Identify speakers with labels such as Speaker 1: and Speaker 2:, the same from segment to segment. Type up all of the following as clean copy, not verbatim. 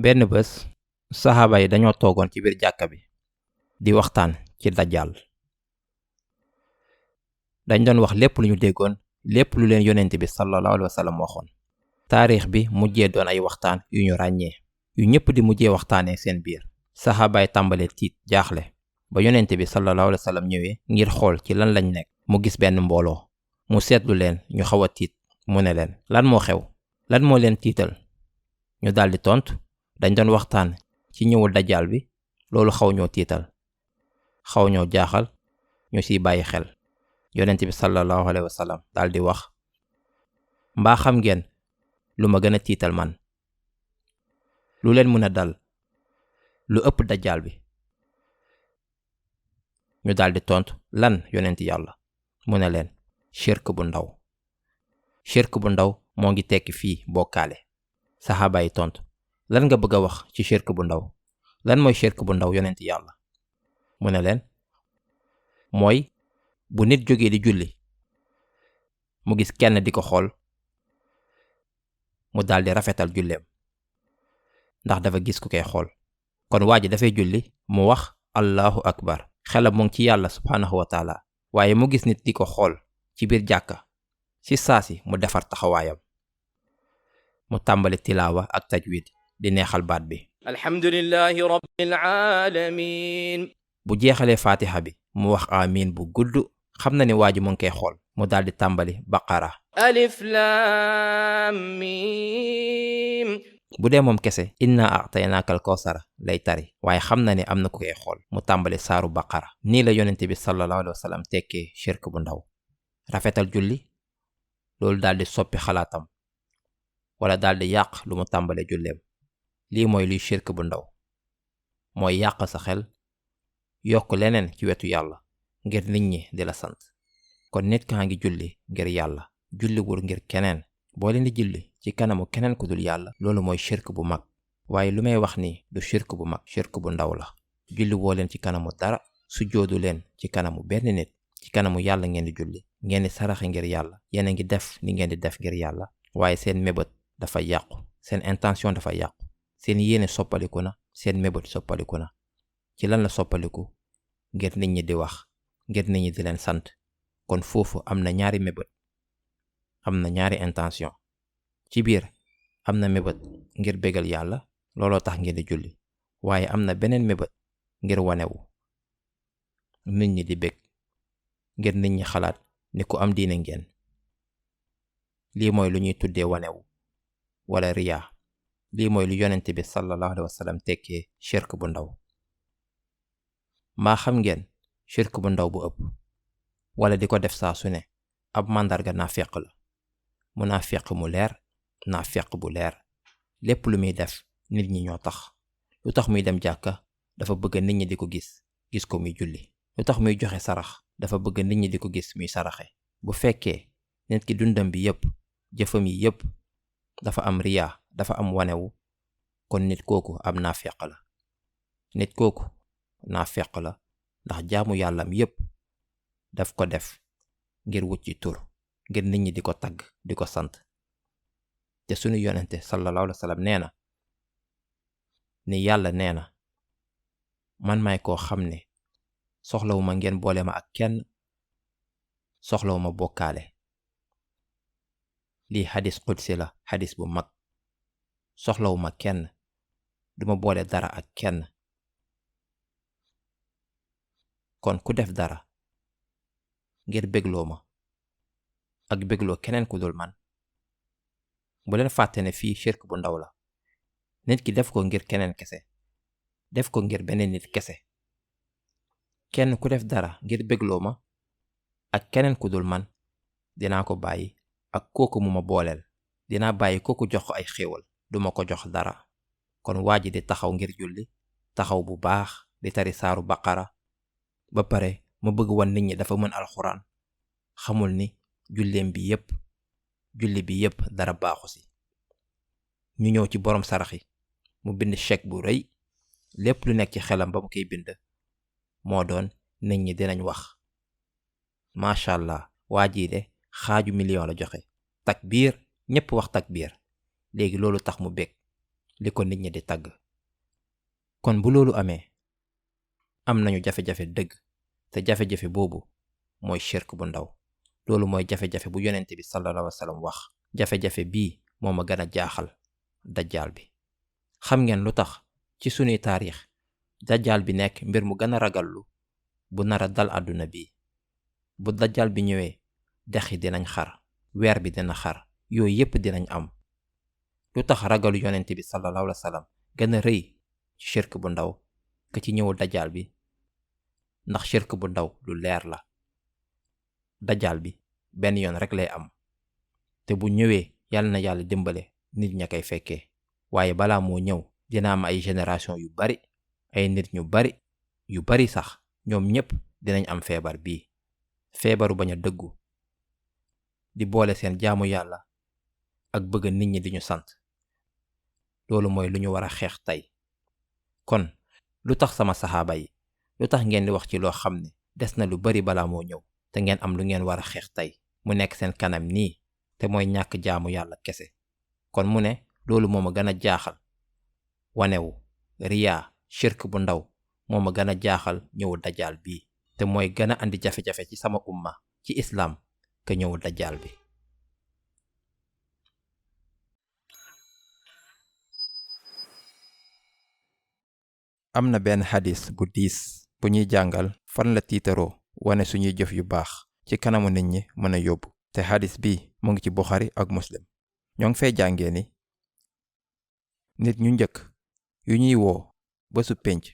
Speaker 1: benn bés saxaaba yi dañoo toogoon ci biir jàkka bi di waxtaan ci dajjal. dañ doon wax lépp lu ñu déggoon, lépp lu leen yonent bi sallallahu alayhi wa sallam waxoon. taarix bi mujjee doon ay waxtaan yu ñu ràññee yu ñëpp di mujjee waxtaanee seen biir. saxaaba yi tàmbalee tiit jaaxle ba yonent bi sallallahu alayhi wa sallam ñëwee ngir xool ci lan lañ nekk. mu gis benn mbooloo, mu seetlu leen ñu xaw a tiit. mu ne leen, lan moo xew? lan moo leen tiital? ñu daldi tontu, dañ doon waxtaan ci ñëwul dajjal bi, loolu xaw ñoo tiital, xaw ñoo jaaxal, ñu siy bàyyi xel. yonent bi sallallahu alayhi wa sallam daldi wax, mbaa xam ngeen lu ma gën a tiital man? lu leen mën a dal lu ëpp dajjal bi? ñu daldi tontu, lan yonent yàlla? mu ne leen, shirk bu ndaw. shirk bu ndaw moo ngi tekki fii bokkaale. saxaaba yi tontu, lan nga bëgg a wax ci shirk bu ndaw? lan mooy shirk bu ndaw yonent yàlla? mu ne leen, mooy bu nit jógee di julli mu gis kenn di ko xool, mu daldi rafetal julleem ndax dafa gis ku koy xool. kon waa ji dafay julli mu wax allahu akbar, xelam mu ngi ci yàlla subhaanahu wa taala, waaye mu gis nit di ko xool ci biir jàkka, ci saasi mu defar taxawaayam, mu tàmbali tilaawa ak tajwid di neexal baat bi.
Speaker 2: alhamdulillahi rabbil alamin.
Speaker 1: bu jeexalee faatiha bi mu wax amiin bu gudd, xam na ni waa ji mu ngi koy xool. mu daldi tàmbali baqara.
Speaker 2: alif lam mim.
Speaker 1: bu dee moom kese inna a'taynaakal kawsara lay tari, waaye xam na ni am na ku koy xool. mu tàmbali saaru baqara. nii la yonent bi sallallahu alayhi wa sallam tekkee shirk bu ndaw. rafetal julli, loolu daldi soppi xalaatam wala daldi yàq lu mu tàmbale julleem. lii mooy luy shirk bu ndaw, mooy yàq sa xel, yokk leneen ci wetu yàlla ngir nit ñi di la sant. kon nit kaa ngi julli ngir yàlla, julliwul ngir keneen. boo leen di julli ci kanamu keneen ku dul yàlla, loolu mooy shirk bu mag. waaye lu may wax nii du shirk bu mag, shirk bu ndaw la. julli woo leen ci kanamu dara, sujjoodu leen ci kanamu benn nit. ci kanamu yàlla ngeen di julli, ngeen di saraxe ngir yàlla, yéen a ngi def li ngeen di def ngir yàlla, waaye seen mébét dafa yàqu, seen intention dafa yàqu, seen yéene soppaliku na, seen mébét soppaliku na. ci lan la soppaliku? ngir nit ñi di wax, ngir nit ñi di leen sant. kon foofu am na ñaari mébét, am na ñaari intention. ci biir am na mébét ngir bégal yàlla, looloo tax ngeen di julli, waaye am na beneen mébét ngir wanewu, nit ñi di bég, ngir nit ñi xalaat ni ku am diine ngeen. lii mooy lu ñuy tuddee wanewu wala riyaa. lii mooy lu yonent bi sallallahu alayhi wa sallam tekkee shirk bu ndaw. mbaa xam ngeen shirk bu ndaw bu ëpp wala di ko def saa su ne ab màndarga naafeq la. mu naafeq mu leer, naafeq bu leer. lépp lu muy def nit ñi ñoo tax. lu tax muy dem jàkka? dafa bëgg nit ñi di ko gis ko muy julli. lu tax muy joxe sarax? dafa bëgg nit ñi di ko gis muy saraxe. bu fekkee nit ki dundam bi yépp, jëfam yi yépp dafa am riyaa, dafa am wanewu, kon nit kooku am naafeq la. nit kooku naafeq la ndax jaamu yàllam yépp daf ko def ngir wut ci tur, ngir nit ñi di ko tagg, di ko sant. te sunu yonente sallallahu alayhi wa sallam nee na ni yàlla nee na, man may koo xam ne soxlawuma ngeen boole ma ak kenn, soxlawuma bokkaale. lii xadis qudsi la, xadis bu mag. soxlawuma kenn, duma boole dara ak kenn. kon ku def dara ngir bégloo ma ak bégloo keneen ku dul man, bu leen fàtte ne fii shirk bu ndaw la. nit ki def ko ngir keneen kese, def ko ngir beneen nit kese. kenn ku def dara ngir bégloo ma ak keneen ku dul man, dinaa ko bàyyi ak kooku mu ma booleel. dinaa bàyyi kooku jox ko ay xéewal, duma ko jox dara. kon waa ji di taxaw ngir julli, taxaw bu baax di tari saaru baqara, ba pare ma bëgg wan nit ñi dafa mën alxuraan, xamul ni julleem bi yépp, julli bi yépp dara baaxu si. ñu ñëw ci borom sarax yi, mu bind chèque bu rëy. lépp lu nekk ci xelam ba mu koy bind moo doon nit ñi dinañ wax, macha allah, waa jii de xaaju million la joxe. takbiir, ñépp wax takbiir. léegi loolu tax mu bég. li ko nit ñi di tagg. kon bu loolu amee am nañu jafe-jafe dëgg, te jafe-jafe boobu mooy shirk bu ndaw. loolu mooy jafe-jafe bu yonent bi sallallahu alayhi wa sallam wax. jafe-jafe bii moo ma gën a jaaxal dajjaal bi. xam ngeen lu tax ci sunuy taarix dajjaal bi nekk mbir mu gën a ragallu bu nara dal àdduna bi. bu dajjaal bi ñëwee dex yi dinañ xar, weer bi dina xar, yooyu yépp dinañ am. lu tax ragalu yonent bi sallallahu alayhi wa sallam gën a rëy ci shirk bu ndaw ka ci ñëwu dajjaal bi? ndax shirk bu ndaw lu leer la. dajjaal bi benn yoon rek lay am, te bu ñëwee yàlla na yàlla dimbale nit ña koy fekkee. waaye balaa moo ñëw dina am ay génération yu bari, ay nit ñu bari sax ñoom ñépp dinañ am feebar bii, feebaru bañ a dëggu, di boole seen jaamu yàlla ak bëgg nit ñi di ñu sant. loolu mooy lu ñu war a xeex tey. kon lu tax sama saxaaba yi, lu tax ngeen di wax ci loo xam ne des na lu bari balaa moo ñëw, te ngeen am lu ngeen war a xeex tey mu nekk seen kanam nii, te mooy ñàkk jaamu yàlla kese? kon mu ne loolu moo ma gën a jaaxal wanewu riyaa shirk bu ndaw moo ma gën a jaaxal ñëwu dajjaal bii, te mooy gën a andi jafe-jafe ci sama umma ci islaam ka ñëwu dajjaal bi. am na benn xadis bu diis bu ñuy jàngal fan la tiitaroo wane suñuy jëf yu baax ci kanamu nit ñi mën a yóbbu, te xadis bi mu ngi ci Buxaari ak Muslim. ñoo ngi fay jàngee ni nit ñu njëkk yu ñuy woo bésu pénc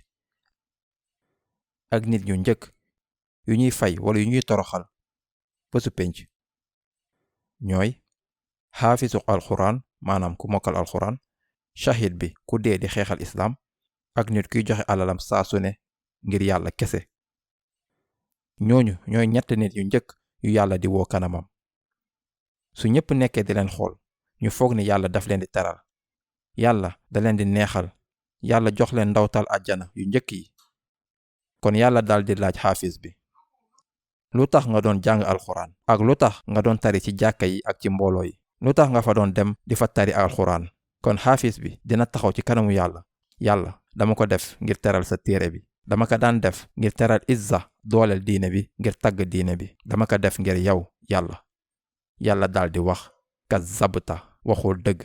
Speaker 1: ak nit ñu njëkk yu ñuy fay wala yu ñuy toroxal bésu pénc ñooy xaafisu alxuraan, maanaam ku mokkal alxuraan, shahid bi ku dee di xeexal islaam, ak nit kuy joxe alalam saa su ne ngir yàlla kese. ñooñu ñooy ñett nit yu njëkk yu yàlla di woo kanamam. su ñépp nekkee di leen xool ñu foog ni yàlla daf leen di teral, yàlla da leen di neexal, yàlla jox leen ndawtal àjjana yu njëkk yi. kon yàlla dal di laaj xaafis bi, lu tax nga doon jàng alxuraan ak lu tax nga doon tari ci jàkka yi ak ci mbooloo yi? lu tax nga fa doon dem di fa tari alxuraan? kon xaafis bi dina taxaw ci kanamu yàlla, yàlla dama ko def ngir teral sa téere bi, dama ko daan def ngir teral izza, dooleel diine bi, ngir tagg diine bi, dama ko def ngir yow yàlla. yàlla dal di wax, kazzabta, waxoo dëgg.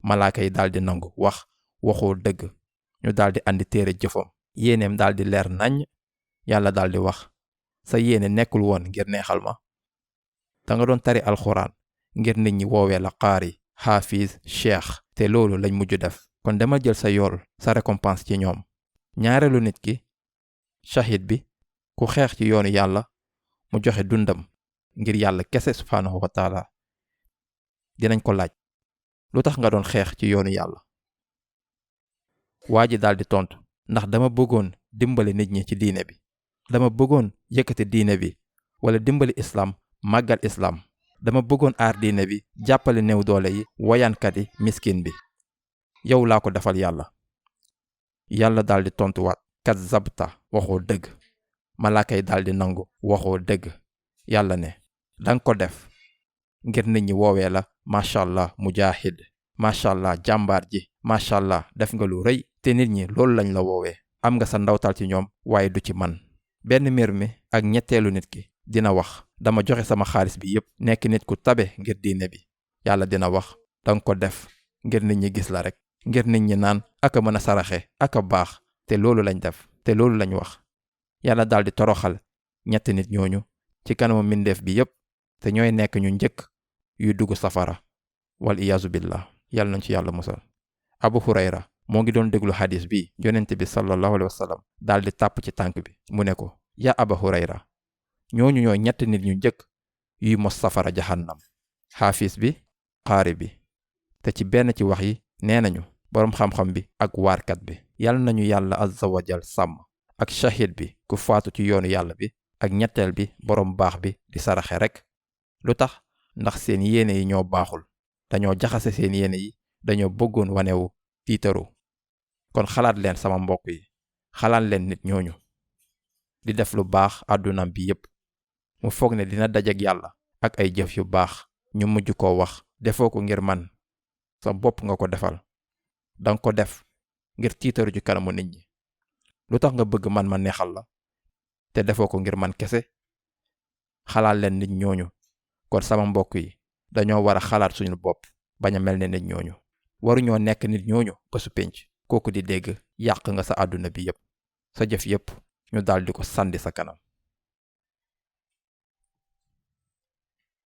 Speaker 1: malaaka yi dal di nangu wax, waxoo dëgg. ñu dal di andi téere jëfam, yéeneem dal di leer naññ. yàlla dal di wax, sa yéene nekkul woon ngir neexal ma. danga doon tari alxuraan ngir nit ñi woowee la qaari, xaafiz, cheikh, te loolu lañ mujj def. kon dama jël sa yool, sa récompense ci ñoom. ñaareelu nit ki, shahid bi, ku xeex ci yoonu yàlla mu joxe dundam ngir yàlla kese subhaanahu wa taala. dinañ ko laaj, lu tax nga doon xeex ci yoonu yàlla? waa ji daal di tontu, ndax dama bëggoon dimbali nit ñi ci diine bi, dama bëggoon yëkkati diine bi wala dimbali islaam, màggal islaam, dama bëggoon aar diine bi, jàppale néew doole yi, woyaankat yi, miskin bi. yow laa ko defal yàlla. yàlla daal di tontuwaat, kazzabta, waxoo dëgg. malaaka yi daal di nangu, waxoo dëgg. yàlla ne, danga ko def ngir nit ñi woowee la macha allah mujaahid, macha allah jàmbaar ji, macha allah def nga lu rëy, te nit ñi loolu lañ la woowee. am nga sa ndawtal ci ñoom waaye du ci man. benn mbir mi ak ñetteelu nit ki dina wax, dama joxe sama xaalis bi yépp, nekk nit ku tabe ngir diine bi. yàlla dina wax, danga ko def ngir nit ñi gis la rek, ngir nit ñi naan aka mën a saraxe, aka baax, te loolu lañ def, te loolu lañ wax. yàlla daal di toroxal ñetti nit ñooñu ci kanamu mbindeef bi yépp, te ñooy nekk ñu njëkk yuy dugg safara, wal iyaazu billah. yàlla nañ ci yàlla musal. Abu Hurayra moo ngi doon déglu xadis bi, yonent bi sallallahu alayhi wa sallam daal di tàpp ci tànk bi, mu ne ko, yaa Aba Hurayra, ñooñu ñooy ñetti nit ñu njëkk yuy mos safara jahannam, xaafis bi, qaari bi. te ci benn ci wax yi nee nañu boroom xam-xam bi ak waarkat bi. yàlla nañu yàlla azza wa jal sàmm. ak shahid bi, ku faatu ci yoonu yàlla bi. ak ñetteel bi, boroom baax bi di saraxe rek. lu tax? ndax seen yéene yi ñoo baaxul, dañoo jaxase seen yéene yi, dañoo bëggoon wanewu, tiitaru. kon xalaat leen sama mbokk yi, xalaat leen nit ñooñu di def lu baax àddunam bi yépp, mu foog ne dina dajek yàlla ak ay jëf yu baax, ñu mujj koo wax, defoo ko ngir man, sa bopp nga ko defal. danga ko def ngir tiitaru ci kanamu nit ñi. lu tax nga bëgg man ma neexal la te defoo ko ngir man kese? xalaat leen nit ñooñu. kon sama mbokk yi dañoo war a xalaat suñu bopp bañ a mel ne nit ñooñu. waruñoo nekk nit ñooñu ba su pénc kooku di dégg yàq nga sa àdduna bi yépp, sa jëf yépp ñu daldi ko sànni sa kanam.